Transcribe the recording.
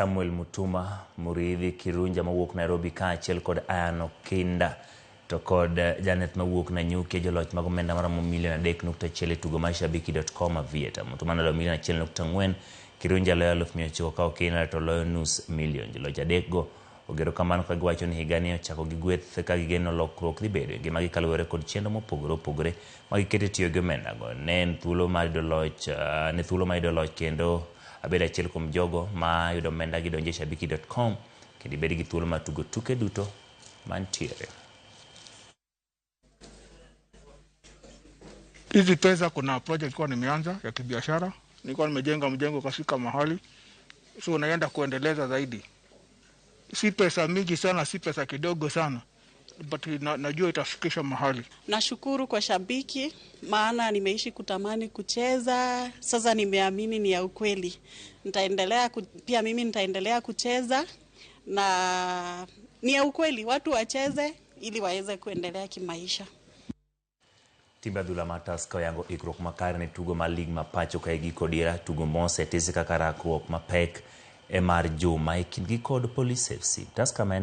Samuel Mutuma, Muriithi Kirunja mawuok Nairobi kaachiel kod Ian Okinda to kod Janet mawuok Nanyuki e joloch mag omenda maromo milion 3.1 e tugo mar Shabiki.com Aviator. Mutuma noloyo milion 1.4, Kirunja loyo 900,000 ka Okinda to loyo nus milion. Joloch adekgo ogero kamano ka giwacho ni higani ochako gi gweth ka gigeno lokruok dhi bedo e ngimagi kaluwore kod chenro mopogore opogore ma giketo e tiyo gi omendago. Ne en thuolo mar yudo loch, ne thuolo mar yudo loch kendo abed achiel kuom jogo ma yudo omenda gi donjo e Shabiki.com kendo ibed gi thuolo mar tugo tuke duto mantiere. Hizi pesa kuna project kwa nimeanza ya kibiashara, nilikuwa nimejenga mjengo kafika mahali, so naenda kuendeleza zaidi. Si pesa mingi sana, si pesa kidogo sana, but najua itafikisha mahali. Nashukuru kwa Shabiki, maana nimeishi kutamani kucheza, sasa nimeamini ni ya ukweli. Pia mimi nitaendelea kucheza na ni ya ukweli, watu wacheze ili waweze kuendelea kimaisha. Timbe adhula mar Tusker oyango ikruok makare ne tugo mar lig ma pacho ka giko dira tugo mosetisi kaka rakruok mapek e mar juma e kindgi kod Police FC. Tusker ma en